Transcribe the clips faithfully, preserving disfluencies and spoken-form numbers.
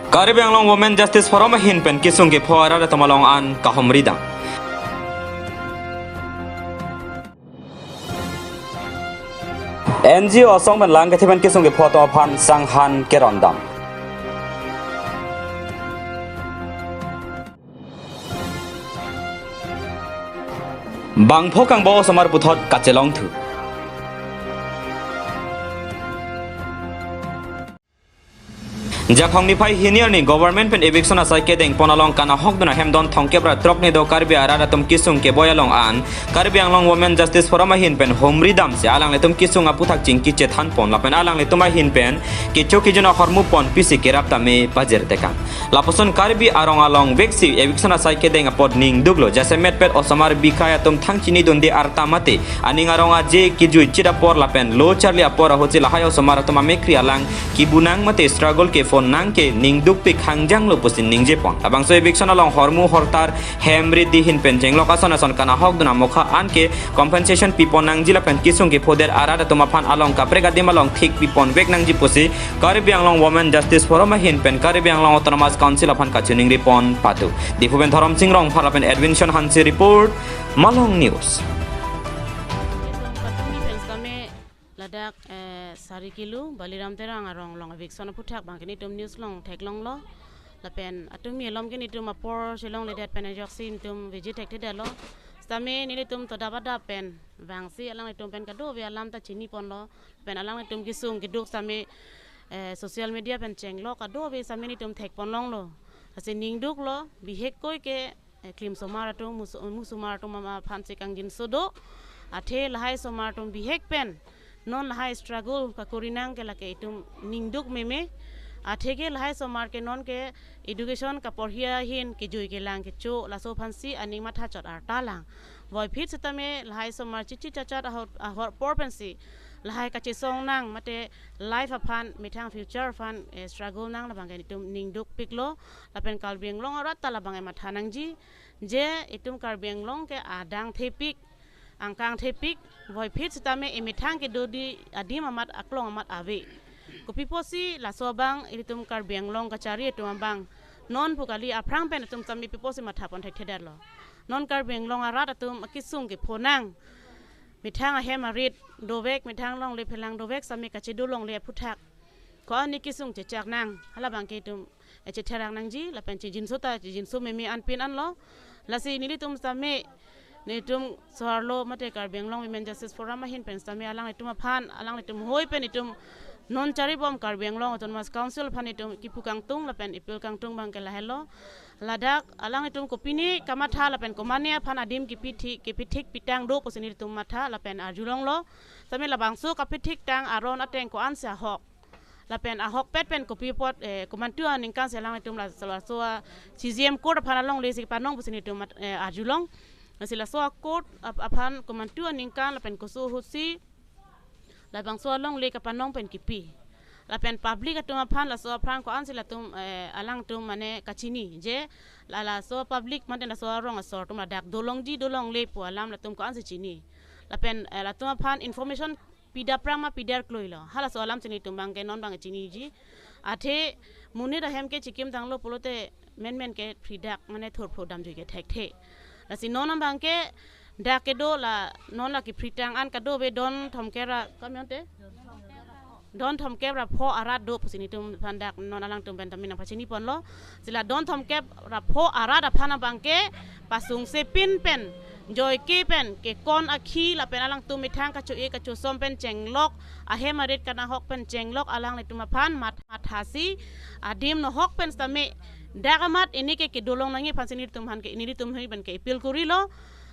Karbi Anglong Women Justice Forum ahin pen kisung kepho arat atum along an kahumri dam. N G O asong pen lang kethe pen kisung kepho atum aphan sanghan keron dam. Bangpho kangbo osomar puthot kachelong thu. Jakhong niphai hini arni government pen eviction asai kedeng pon along kanahok dun ahem don thomkep ra throk ni do Karbi arat atum kisung keboi along an Karbi Anglong Women Justice Forum ahin pen humri damsi alanglitum kisung aphuthak chingki chethan pon lapen alanglitum ahin pen kecho kejun ahormu pon pisi kerap tame pajir tekang. Lapuson Karbi arong along veksi eviction asai kedeng apot ning duklo, jasemet pet osomar bikai atum thang chini dunde arta mate aning arong aje kejui chit apor lapen lo charli apor ahutsi lahai osomar atum amekkri alang kibunang mate struggle ke phone nang ke ning dukpik hangjang lo pusi ningje pon. Labangso eviction along hormu hortar hem rit di hin pen chenglok ason ason kanahok dun amokha an ke compensation pipon nangji lapen kisung kephodet arat atum aphan along kaprek adim along thik pipon vek nangji pusi Karbi Anglong Women Justice Forum ahin pen Karbi Anglong Autonomous Council aphan kachiningri pon patu. Diphu pen Dhorom Sing Rongphar lapen Edwin Shan Hanse report, Malong News. Ladak, eh, sari kilo, Baliram Terang arong along eviction aphuthak bang ke netum news along theklonglo. Lapen atum elom ke netum apor chelongledet pen ajoksi netum viji thekthedetlo. Sitame nelitum todap adap pen vangsi alanglitum pen kadokave alam ta chini ponlo. Pen alanglitum kisung keduk sitame, eh, social media pen chenglok kadokave sitame netum thek pon longlo. Lasi ning duklo, bihek koi ke, eh, klim osomar atum, mus-, mus osomar atum ama aphan si kangjinso do. Athe lahai osomar atum bihek pen non lahai struggle kakori nang ke lake itum ning duk meme. Athe ke lahai osomar ke non ke education kaporhi ahin kejui kelang kecho laso aphan si aning matha chot arta lang. Voiphit sitame lahai osomar chichi chachat ahor, ahor apor pensi lahai kachesong nang mate life aphan methang future aphan, eh, struggle nang labang ke itum ning dukpiklo. Lapen Karbi Anglong arat ta labang ke matha nangji. Je itum Karbi Anglong ke adang thepik, angkang thepik, voiphit sitame emethang kedo di adim amat aklong amat ave. Kopi pusi laso abang ilitum Karbi Anglong kachari atum abang non pu kali, aphrang pen atum sitame pi pusi matha pon thekthedetlo. Non Karbi Anglong arat atum akisung kepho nang. Methang ahem arit dovek, methang longle phelang dovek sitame kachedo longle aphuthak ko-an ni kisung chechak nang. Halabang ke itum, eh, chetherak nangji, lapen chejinso ta, chejinso meme anpin anlo. Lasi nelitum sitame, netum so-arlo mate Karbi Anglong Women Justice Forum ahin pen sitame alanglitum aphan, alanglitum hoi pen itum non charibom Karbi Anglong Autonomous Council aphan itum kipu kangtung lapen ipil kangtung bang ke lahelo. Ladak alanglitum kopine kamatha lapen komane aphan adim kipi thik, kipi thik pitang do pusi nelitum matha lapen arjulonglo. Sitame labangso kapi thik tang aron ateng ko-an si ahok. Lapen ahokpet pen kopi apot, eh, komantu aningkan si alanglitum la, la so, ah, C J M court aphan alongle si panong pusi netum mat-, eh, arjulong. Lasi laso a-court ap-, aphan komantu aningkan lapen koso ahutsi labangso alongle kapanong pen kipi. Lapen public atum aphan laso aphrang ko-an si latum, eh, alangtum mane kachini. Je la, laso public mate laso arong asor atum ladak dolongji dolongle pu alam latum ko-an si chini. Lapen, eh, latum aphan information pidap prang ma pidar kloilo. Halaso alam si netum bang ke non bang chiniji. Athe monit ahem ke chikim tanglo pulote menmen ke phri dak mane thurphro damjui ke thekthe. Lasi non bang ke dak kedo la non la kiphri tang an kadokave don thomkep ra kamionte? Don thomkep ra pho arat do pusi netum aphan dak non alangtum pen tamin nangpachini ponlo. Sila don thomkep ra pho arat aphan abang ke pasungse pin pen joike pen kekon akhi lapen alangtum methang kacho-e kachosom pen chenglok, ahem arit kanahok pen chenglok alanglitum aphan mat-, mathasi adim nohok pen sitame dak amat ini ke kedolong nangji aphan si netum aphan ke, netum hei pen ke ipil korilo.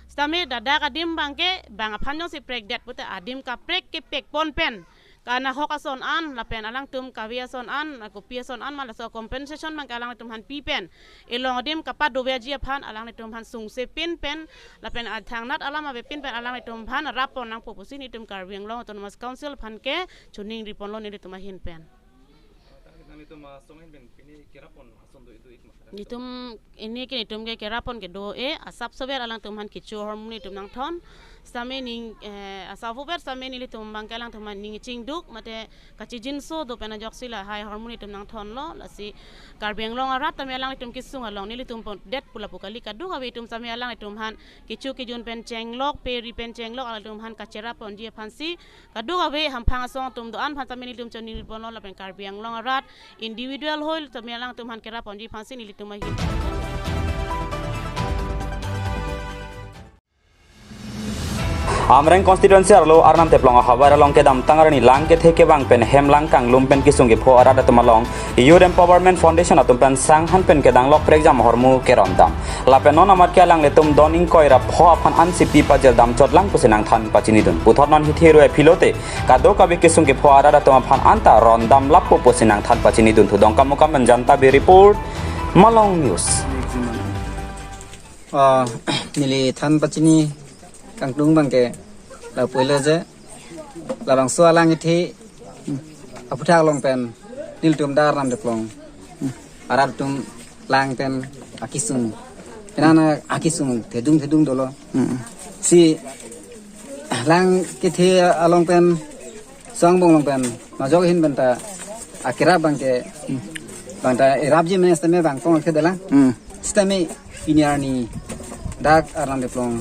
Sitame ladak adim bang ke bang aphan jongsi prekdet pute adim kaprek kepek pon pen kanahok ason an lapen alangtum kave ason an, kopi ason an ma laso compensation bang ke alanglitum aphan pi pen elong adim kapadove aji aphan alanglitum aphan sungse pin pen lapen athangnat alam ave pin pen alanglitum aphan rap pon nangpo pusi netum Karbi Anglong Autonomous Council aphan ke choningri ponlo netum ahin pen. Itum asong ahin pen pini kerap pon ason do itu ik ma. Itum ini ke itum ke kerap pon kedo-e, asap sober alangtum aphan kecho ahormu itum nangthon. Sitame ning, eh, asap sober sitame nelitum abang ke alangtum aphan ning chingduk mate kachijinso do pen ajoksi lahai ahormu itum nangthonlo, lasi Karbi Anglong arat tame alanglitum kesung along nelitum pon det pu lapu kali, kadokave itum sitame alanglitum aphan kecho kejun pen chenglok, pe ri pen chenglok, alangtum aphan kacherap ponji aphansi kadokave hamphang asong atum do-an aphan sitame nelitum choningri ponlo lapen Karbi Anglong arat individual hoi sitame alangtum aphan kerap ponji aphansi nelitum ahin. Amreng constituency arlo Arnam Teplong ahavar along kedamtang arni lang kethe kevang pen hem lang kanglum pen kesung kepho arat atum along Youth Empowerment Foundation atum pen sang han pen kedang lok prekjam ahormu kerondam. Lapen non amat ke alanglitum don ingkoi ra pho aphan ansi pi pajirdam chotlang pusi nangthan pachinidun. Puthot non hithi ru aphi lote kadokave kesung kepho arat atum aphan anta rondam lapu pusi nangthan pachinidun thu. Dongkamukam pen Janta Bey report, Malong News. Ah, neli than pachini kangtung abang ke lapuilo je labangso alang kethe, hmm, aphuthak along pen nelitum Arnam Teplong, hmm, arat atum lang pen akesung, penang akesung thedung thedung dolo. Hmm. Si lang kethe along pen, asong angbong along pen majok ahin pen ta akerap abang ke, hmm, abang ta erapji mene sitame abang kong ke dalang. Hmm. Sitame pini arni dak Arnam Teplong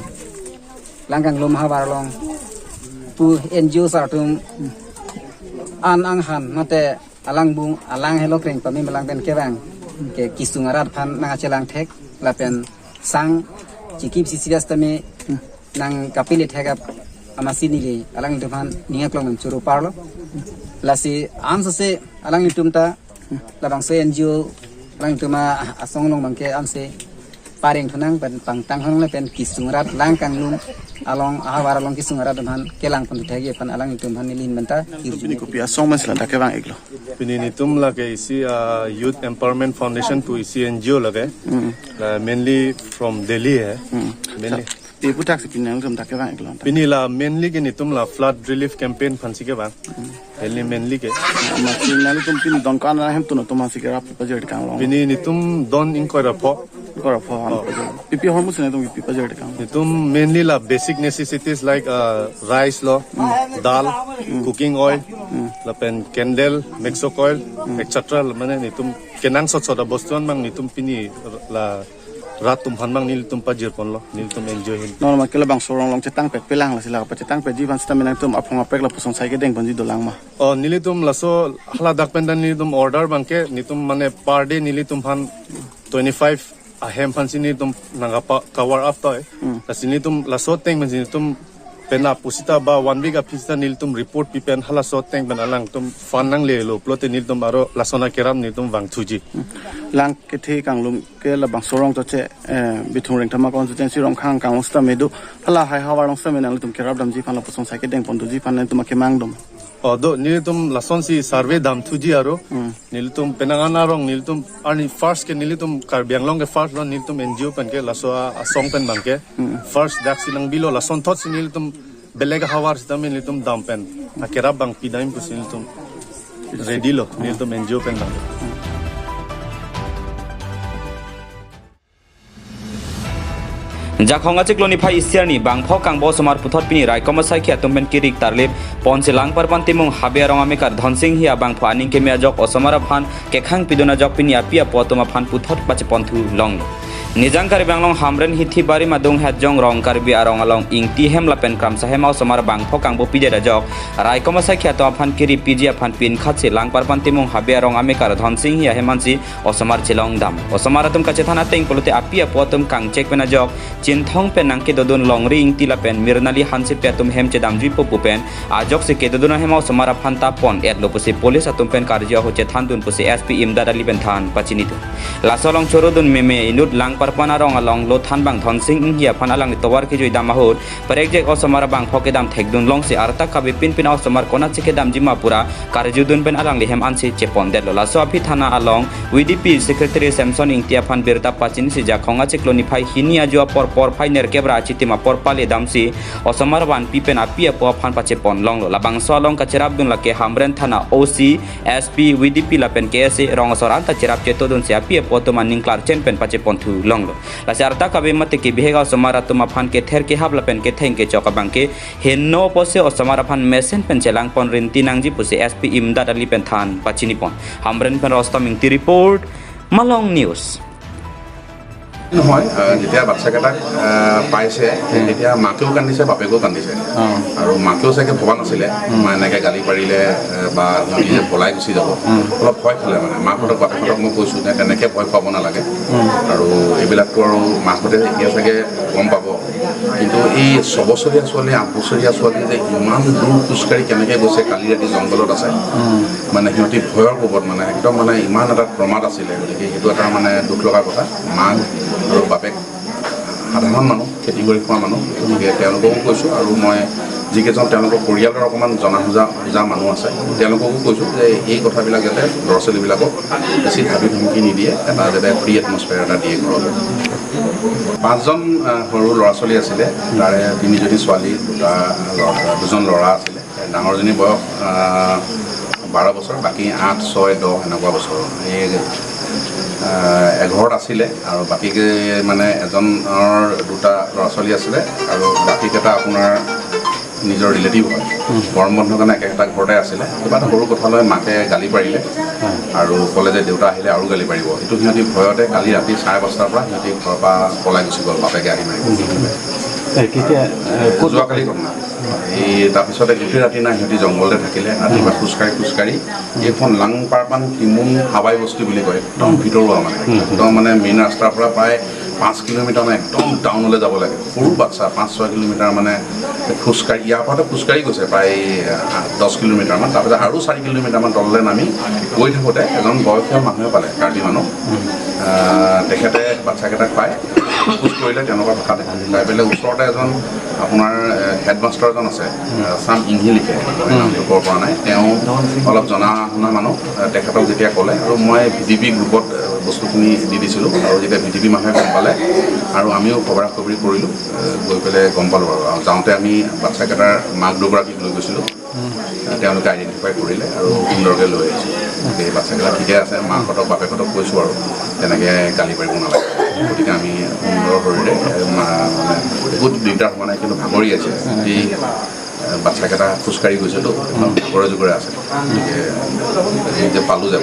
lang kanglum ahavar along pu N G O sar atum, hmm, an anghan mate alangbung alang helo kreng pame melang pen kevang ke kesung arat aphan nangkachelang thek lapen sang chikip sisi sitame, hmm, nangkapili thek ap amatsi neli alangtum aphan ning aklong pen choro parlo. Lasi ansose alanglitum ta, hmm, labangso N G O alangtum asong along abang ke ansi pareng thunang pen pangtang thunang lapen kesung arat lang kanglum along ahavar along kesung arat atum aphan kelang pon thekji aphan alanglitum aphan neli ahin pen ta. Pini kopi asong amatsi la dak kevang iklo? Pini netum lake isi, ah, Youth Empowerment Foundation pu isi N G O lake. Hmm. La mainly from Delhi hai. Hmm. Mainly. Te aphuthak si pini nangtum dak kevang iklo? Pini la mainly ke netum la flood relief campaign aphansi kevang. Hmm. Mainly, mainly ke. Amatsi nangtum pini don ko-an ahem tun atum aphansi kerap pajir kang long? Pini netum don ingkoi ra pho. Ingkoi ra pho aphan. Oh. Pi pi ahormu si nangtum pi pajir kang? Netum mainly la basic necessities like, uh, rice lo, hmm, dal, hmm, cooking oil, hmm, lapen candle, mexo coil, hmm, et cetera. Mane netum kenangsot sot abostu an abang netum pini la rat atum aphan abang nelitum pajir ponlo, nelitum N G O ahin. Non amat ke labangso arong along chetang pet pelang, lasi la pachetang petji aphan sitame nangtum aphong aprek lapuson sai kedeng ponji dolang ma? Oh, nelitum laso haladak pen ta nelitum order abang ke netum mane per day nelitum aphan twenty-five ahem aphansi netum nangkapa cover up toi. Hmm. Lasi netum laso ateng pensi netum penap pusita ba one week aphi sita nelitum report pi pen halaso ateng pen alangtum fund nanglelo pulote nelitum aro lason akerap netum vangthuji. Hmm. Lang kethe kanglum ke labangso arong toche, eh, Bithung Rengthama constituency Rongkhang kanglong sitame do, hala hai ahavar along sitame nangtum kerap damji aphan lapuson sai kedeng pon doji aphan nangtum akemang dom? Oh, do, nelitum lasonsi survey damthuji aro. Hmm. Nelitum penang an arong nelitum arni first ke nelitum Karbi Anglong ke first lo, nelitum N G O pen ke laso a-, asong pen abang ke. Hmm. First daksi nangbilo, lasonthotsi nelitum belek ahavar sitame nelitum dam pen akerap abang pidam pusi nelitum ready lo, nelitum N G O pen abang. Jakhong achiklo niphai isi arni bangpho kangbo osomar puthot pini raikom asaikhi atum pen kirik tarlip ponsi Langparpan Timung Habe arong amekar Dhonsing Hiya bangpho aning keme ajok osomar aphan kekhang pidun ajok pini api apo atum aphan puthot pacheponthu longlo. Nijang Karbi Anglong Hamren Hithi Barim adung Hetjong Rong Karbi arong along Ingti hem lapen Kramsa hem a-osomar bangpho kangbo pidet ajok raikom asaikhi atum aphan kiri piji aphan pinkhatsi Langparpan Timung Habe arong amekar Dhonsing Hiya hem ansi osomar chelong dam. Osomar atum kachethan ateng pulote api apo atum kangchek pen ajok Chinthong pen nangkedodun Longri Ingti lapen Mirnali Hansepi atum hem chedamjuipo pu pen ajoksi kedodun ahem a-osomar aphan ta pon-etlo pusi police atum pen karju ahut chethandun pusi S P Imdad Ali pen than pachinidun. Laso along chorodun meme inut Langparpan Arpan arong along Lothanbang Dhonsing Inghi aphan alangli tovar kejui dam ahut, parekjek osomar abangpho kedam thekdun longsi arta kabe pinpin osomar konatsi kedamji ma pura karjudun pen alangli hem ansi chepondetlo. Laso aphi thana along V D P Secretary Samson Ingti aphan birta pachinisi Jakhong achiklo niphai hini ajo apor porphai nerkep ra achitim apor pale damsi osomar vanpi pen api apo aphan pachepon longlo. Labangso along kacherapdun lake Hamren thana O C, S P, V D P lapen K S A rong asor anta cherap chetodunsi api apo atum aning klarchen pen pacheponthu longlo. Lasi arta kabe mate kebihek osomar atum aphan kether kehap lapen ketheng kechok abangke heno apotsi osomar aphan mesen pen chelangpon rinti nangji pusi S P Imdad Ali pen than pachinipon. Hamren pen Rostam Ingti report, Malong News. নহয়, আহ, যেতিয়া বাচ্চাকেইটাক, আহ, পাইছে, উম। তেতিয়া মাকেও কান্দিছে, বাপেকেও কান্দিছে। অ। আৰু মাকেও চাগে ভবা নাছিলে, উম। মা এনেকে গালি পাৰিলে, আহ, বা সিহঁতি যে পলাই গুচি যাব। উম। অলপ ভয় খালে মানে। মাকহঁতক, বাপেকহঁতক মই কৈছোঁ যে তেনেকে ভয় খুৱাব নালাগে। উম। আৰু এইবিলাকতো আৰু মাকহঁতে এতিয়া চাগে গম পাব। কিন্তু এই ছবছৰীয়া ছোৱালী, আঠ বছৰীয়া ছোৱালী যে ইমান দূৰ খোজকাঢ়ি কেনেকে গৈছে, কালি ৰাতি জংঘলত আছে। উম। মানে সিহঁতি ভয়ৰ কোবত মানে একদম মানে ইমান এটা ট্ৰমাত আছিলে। গতিকে সেইটো এটা মানে দুখ লগা কথা। মাক আৰু বাপেক সাধাৰণ মানুহ, খেতি কৰি খোৱা মানুহ। গতিকে তেওঁলোককো কৈছোঁ আৰু মই যিকেইজন তেওঁলোকৰ পৰিয়ালৰ অকণমান জনা বুজা, বুজা মানুহ আছে, তেওঁলোককো কৈছোঁ যে এই কথাবিলাক যাতে ল'ৰা ছোৱালীবিলাকক বেছি ভাবি ধমকি নিদিয়ে, এটা যাতে ফ্ৰী এটমছফেয়াৰ এটা দিয়ে ঘৰত। পাঁচজন, আহ, সৰু ল'ৰা ছোৱালী আছিলে, তাৰে তিনিজনী ছোৱালী, দুটা ল'ৰা, দুজন ল'ৰা আছিলে। ডাঙৰজনী বয়স, আহ, বাৰ বছৰ, বাকী আঠ, ছয়, দহ এনেকুৱা বছৰ। এই, আহ, এঘৰত আছিলে আৰু বাকী মানে এজনৰ দুটা ল'ৰা ছোৱালী আছিলে আৰু বাকীকেইটা আপোনাৰ নিজৰ ৰিলেটিভ হয়। উম। গৰম বন্ধৰ কাৰণে একেটা ঘৰতে আছিলে। কিবা এটা সৰু কথা লৈ মাকে গালি পাৰিলে। উম। আৰু ক'লে যে দেউতা আহিলে আৰু গালি পাৰিব। সেইটো সিহঁতি ভয়তে কালি ৰাতি চাৰে পাঁচটাৰ পৰা সিহঁতি ঘৰৰ পৰা পলাই গুচি গ'ল, বাপেকে আহি মাৰিব। উম। এ, কেতিয়া, এ, ক'ত যোৱাকালি ঘটনা। এই তাৰপিছতে গোটেই ৰাতি নাই, সিহঁতি জংঘলতে থাকিলে। ৰাতিপুৱা উম। খোজকাঢ়ি খোজকাঢ়ি এইখন লাংপাৰপান টিমুং হাৱাই বস্তি বুলি কয়, একদম ভিতৰুৱা মানে, উম। একদম মানে মেইন ৰাস্তাৰ পৰা প্ৰায় পাঁচ কিলোমিটাৰ মানে একদম টাউনলৈ যাব লাগে। সৰু বাচ্ছা, পাঁচ ছয় কিলোমিটাৰ মানে খোজকাঢ়ি, ইয়াৰ পৰাতো খোজকাঢ়ি গৈছে প্ৰায়, আহ, দহ কিলোমিটাৰমান। তাৰপিছত আৰু চাৰি কিলোমিটাৰমান তললৈ নামি গৈ থাকোঁতে এজন বয়সীয়াল মানুহে পালে, কাৰ্বি মানুহ। উম। আহ, তেখেতে বাচ্চাকেইটাক পাই সোধ কৰিলে তেওঁলোকৰ ভাষাতে। পাই পেলাই ওচৰতে এজন আপোনাৰ, এ, হেডমাষ্টাৰ এজন আছে, এ, চাম ইংহি লিখে, মই নামটো ক'ব পৰা নাই। তেওঁ অলপ জনা শুনা মানুহ। এ, তেখেতক যেতিয়া ক'লে আৰু মই ভি ডি পি গ্ৰুপত, এ, বস্তুখিনি দি দিছিলোঁ আৰু যেতিয়া ভি ডি পি মানুহে গম পালে আৰু আমিও খবৰা খবৰি কৰিলোঁ, এ, গৈ পেলাই গম পালোঁ আৰু। আৰু যাওঁতে আমি বাচ্চাকেইটাৰ মাক দুগৰাকীক লৈ গৈছিলোঁ। উম। এ, তেওঁলোকে আইডেণ্টিফাই কৰিলে আৰু সুন্দৰকৈ লৈ আহিছোঁ। গতিকে বাচ্চাকেইটা ঠিকে আছে, মাকহঁতক বাপেকহঁতক কৈছোঁ আৰু তেনেকৈ গালি পাৰিব নালাগে। গতিকে আমি সুন্দৰ শৰীৰে, এ, মা-, মানে বহুত দিগদাৰ হোৱা নাই, কিন্তু ভাগৰি আছে। এই, এ, বাচ্চাকেইটা খোজকাঢ়ি গৈছেতো, একদম ভাগৰে জুগৰে আছে। গতিকে এই যে পালোঁ যে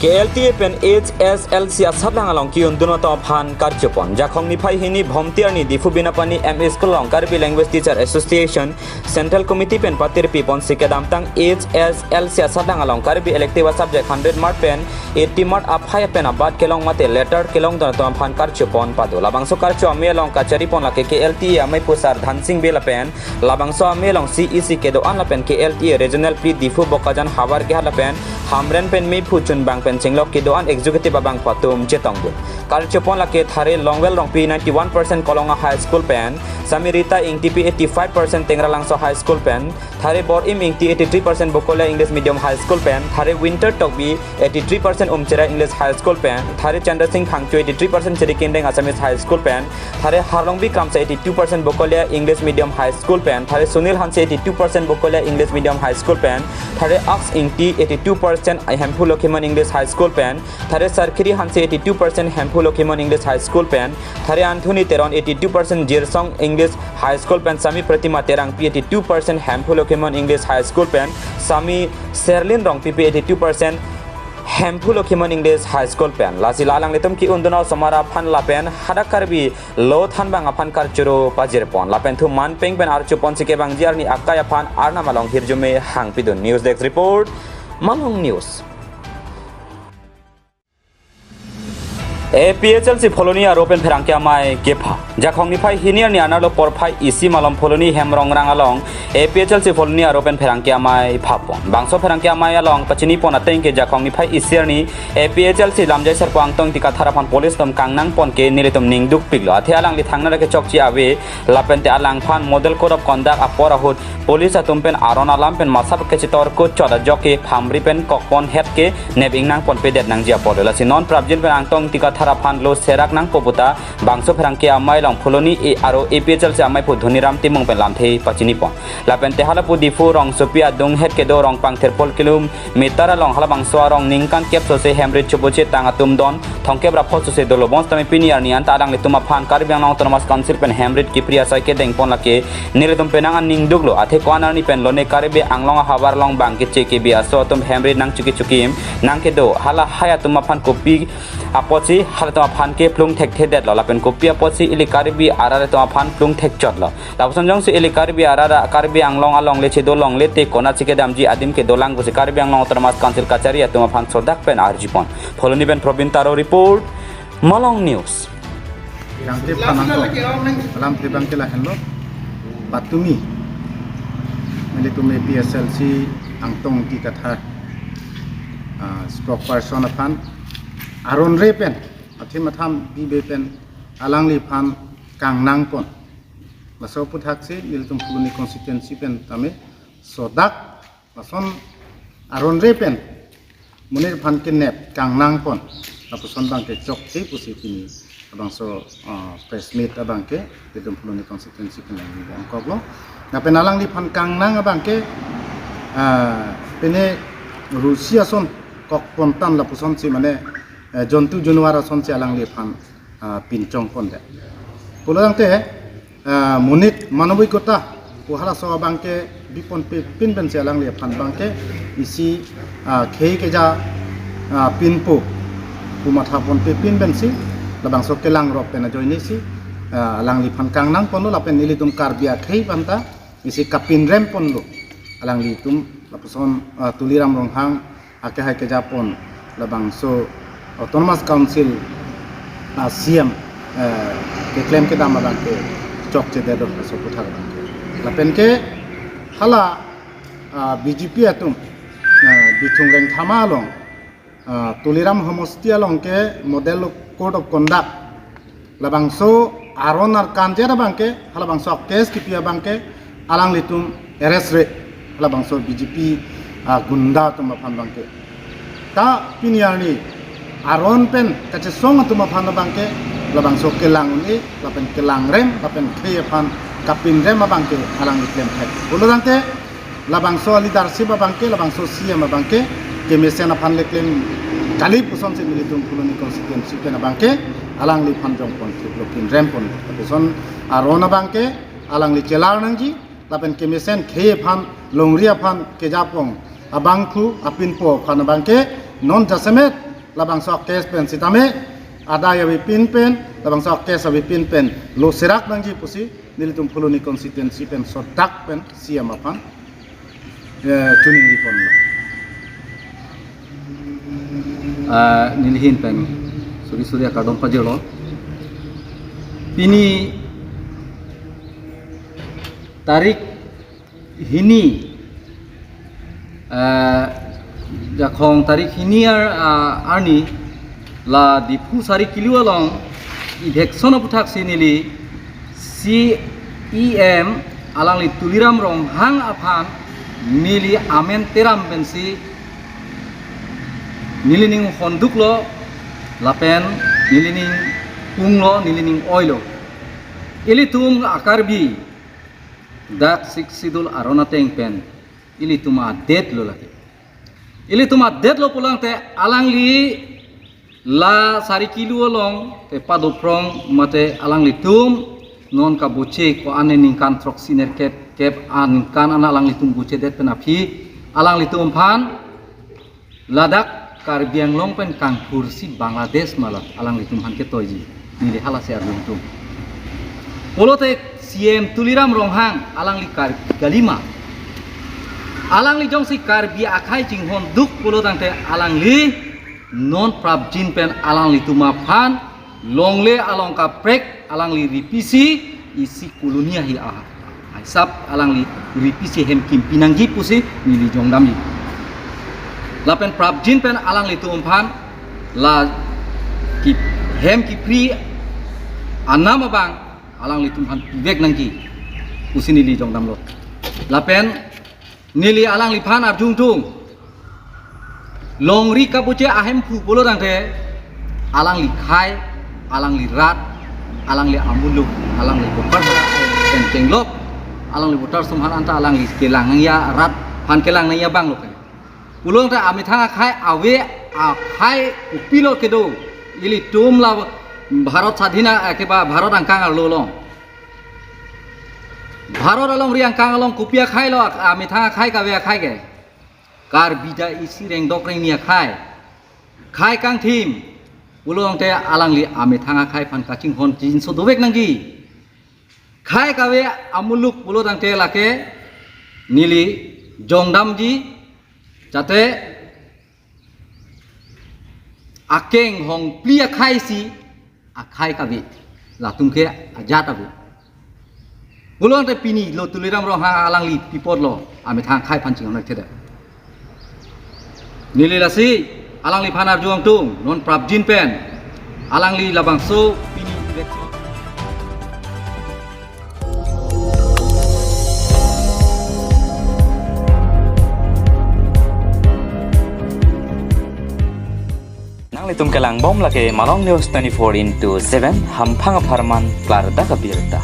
K L T A pen H S L C asatlang along ki-undun atum aphan karchopon. Jakhong niphai hini Bhomti arni Diphu Binapani M E School along Karbi Language Teacher Association Central Committee pen patirpi ponsi kedamtang H S L C asatlang along Karbi elective subject hundred mark pen eighty mark aphai pen abat kelong mate letter kelongdun atum aphan karchopon pado. Labangso karcho amei along kachari pon lake K L T A amei pusar Dhansing Bey lapen labangso amei along C E C kedo-an lapen K L T A Regional P Diphu Bokajan havar kehat lapen Hamren pen mephu chunbang pen chenglok kedo-an executive abangphu atum chetongdun. Karchopon lake Thare Longwel Rongpi ninety-one percent Kolonga High School pen, Sami Rita Ingtipi eighty-five percent Tengralangso High School pen, Thare Bor-im Ingti eighty-three percent Bokolia English Medium High School pen, Thare Winter Tokbi eighty-three percent Umchira English High School pen, Thare Chandra Singh Phangcho eighty-three percent Chirikindeng Assamese High School pen, Thare Harlongbi Kramsa eighty-two percent Bokolia English Medium High School pen, Thare Sunil Hanse eighty-two percent Bokolia English Medium High School pen, Thare Aks Ingti eighty-two percent Hemphu Lokhimon English High School pen, Thare Sarkiri Hanse eighty-two percent Hemphu Lokhimon English High School pen, Thare Anthony Teron eighty-two percent Jirsong English High School pen, Sami Pratima Terangpi eighty-two percent Hemphu Lokhimon English High School pen, Sami Serlin Rongpipi eighty-two percent Hemphu Lokhimon English High School pen. Lasi la alanglitum ki-undun osomar aphan lapen hadak Karbi Lothanbang aphan karchoro pajirpon. Lapen thu manpeng pen archopon si kevangji arni akai aphan Arnam along hirjume hangpidun. News Desk Report, Malong News. A P H L C Phuloni aro pen pherangke amei kepha. Jakhong niphai hini arni anerlo porphai isi malom Phuloni Hemrongrang along A P H L C Phuloni aro pen pherangke amei phapon. Bangso pherangke amei along pachinipon ateng ke Jakhong niphai isi arni A P H L C lamjai serpo Angtong Ingti Kathar aphan police atum kangnangpon ke nelitum ning dukpiklo. Athe alangli thangnat kechokche ave, lapente alangphan Model Code of Conduct apor ahut police atum pen aron alam pen masap kechitor kuchot ajok ke phamri pen kokponhet ke nep ingnangponpedet nangji apotlo. Lasi non prapjin pen Angtong Ingti Kathar aphan lo serak nangpo puta bangso pherangke amei along Phuloni e aro A P H L C amei aphu Dhoniram Timung pen lamthe pachinipon. Lapente halapu Diphu rongsopi adunghet kedo Rongpang thirphul kilometer along halabangso arong ningkan kep sose hemrit chubuche tang atum don thomkep ra phongo sose dolo. Bonsitame pini arni anta alanglitum aphan Karbi Anglong Autonomous Council pen hemrit kipri asai kedengpon lake nelitum penang aning duklo. Athe ko-an arni pen lone Karbi Anglong ahavar along bang keche kebi aso atum hemrit nangchuki chukim nangkedo. Halahai atum aphan kopi apotsi halatum aphan ke plung thekthedetlo, lapen kopi apotsi ili Karbi arat atum aphan plung thekchotlo. Lapuson jongsi ili Karbi arat, Karbi Anglong along le chedo longle te konatsi kedamji adim kedolang pusi Karbi Anglong Autonomous Council kachari atum aphan sodak pen arjupon. Phuloni pen Probin Taro report, Malong News. Yang tip kanang ko. Alam tip abang ke lahenlo. Patumi. Nelitum A P H L C Angtong Ingti Kathar, ah, spokesperson aphan aron re pen, athim atham bibe pen alangliphan kangnangpon. Laso aphuthaksi nelitum Phuloni constituency pen tame sodak lason aron re pen monit aphan kenep kangnangpon. Lapuson abang ke chokche pusi pini labangso, ah, press meet abang ke nelitum Phuloni constituency pen nangdam koklo. Lapen alangliphan kangnang abang ke, ah, pine rusi ason kokpontan lapusonsi mane, eh, jontu januar asonsi alangliphan, ah, pinchongpondet. Pulotangte, ah, monit manobikota pu halaso abang ke biponpepin pensi alangliphan abang ke isi, ah, khei keja, ah, pinpo pu mathaponpepin pensi labangso kelangrok pen ajoinesi, ah, alangliphan kangnangponlo lapen ilitum Karbi akhei aphanta isi kapinremponlo. Alanglitum lapuson, ah, Tuliram Ronghang akehai kejapon labangso Autonomous Council, ah, C M, eh, keklem kedam abang ke chokchedetlo laso aputhak abang ke. Lapen ke hala, ah, B J P atum, eh, Bithung Rengthama along, ah, Tuliram Homosti along ke Model Code of Conduct labangso aron arkan jet abang ke, halabangso case kipi abang ke, alanglitum arrest re, halabangso B J P, ah, gunda atum aphan abang ke. Ta pini arni aron pen kachesong atum aphan abang ke, labangso kelang un-e, lapen kelangrem, lapen khei aphan kapinrem abang ke alangli klemthek. Pulotangte, labangso leadership abang ke, labangso C M abang ke, kemesen aphan le klem kali pusonsi nelitum Phuloni constituency pen abang ke, alangliphan jongpontheklo, pinrempon. Lapuson aron abang ke, alangli chelar nangji, lapen kemesen khei aphan, longri aphan kejapon abangphu apinpo aphan abang ke, non jasemet labangso case pen sitame, adai avepin pen, labangso case avepin pen lo serak nangji pusi nelitum Phuloni constituency pen sodak pen C M aphan, eh, chuning ripon. Ah, nelihin pen suri suri akardom pajirlo. Pini tarik hini, eh, Jakhong tarik hini ar-, ah, arni la Diphu Sari Kilu along election aphuthaksi neli C E M alangli Tuliram Ronghang aphan neli amen teram pensi nelining honduklo lapen nelining punglo, nelining oilo. Ilitum a-Karbi dak Sixth Schedule aron ateng pen ilitum adetlo lake. Ilitum adetlo pulotangte alangli la Sari Kilu along te padophrong mate alanglitum non kaboche ko-an ningkan throksi nerkep kep aningkan an alanglitum bochedet pen aphi alanglitum aphan ladak Karbi Anglong pen kangthursi Bangladesh ma la alanglitum aphan ketoiji, neli halasi arjupon. Pulote C E M Tuliram Ronghang alangli Karbi kalima. Alangli jongsi Karbi akhei chinghonduk pulotangte alangli Non prapjin pen alanglitum aphan longle along kaprek alangli ripisi isi colony ahi aha. Hisap alangli ripisi hem kimpi nangji pusi neli jongdamji. Lapen prapjin pen alanglitum aphan la ki hem kipri anam abang alanglitum aphan pivek nangji pusi neli jongdamlo. Lapen neli alangliphan arjungtung. Longri kabuche ahemphu pulo tangte alangli khei, alangli rat, alangli amuluk, alangli voter pen chenglok, alangli voter sumhan anta alangli kelang nangji arat aphan kelang nangji abang lo ke. Pulo tangte amethang akhei ave, akhei kopilo kedo. Ilitum la Bharat Sadhina, eh, ke ba Bharat angkang arlo long. Bharat alongri angkang along kopi akhei lo, amethang akhei kave akhei ke. Karbi ta isi rengdok rengni akhei. Khei kangthim. Pulo tangte alangli amethang akhei aphan kachinghon chinso dovek nangji. Khei kave amuluk pulo tangte lake neli jongdamji jate akeng hongpli akhei si akhei kave. Latum ke ajat ave. Pulo tangte pini lo Tuliram Ronghang alangli pi apotlo amethang akhei aphan chinghon theda. Neli lasi alangliphan arjungtung non prapjin pen alangli labangso pini election. Nanglitum kelangbom lake Malong News twenty-four into seven, hamphang apharman klardak abirta.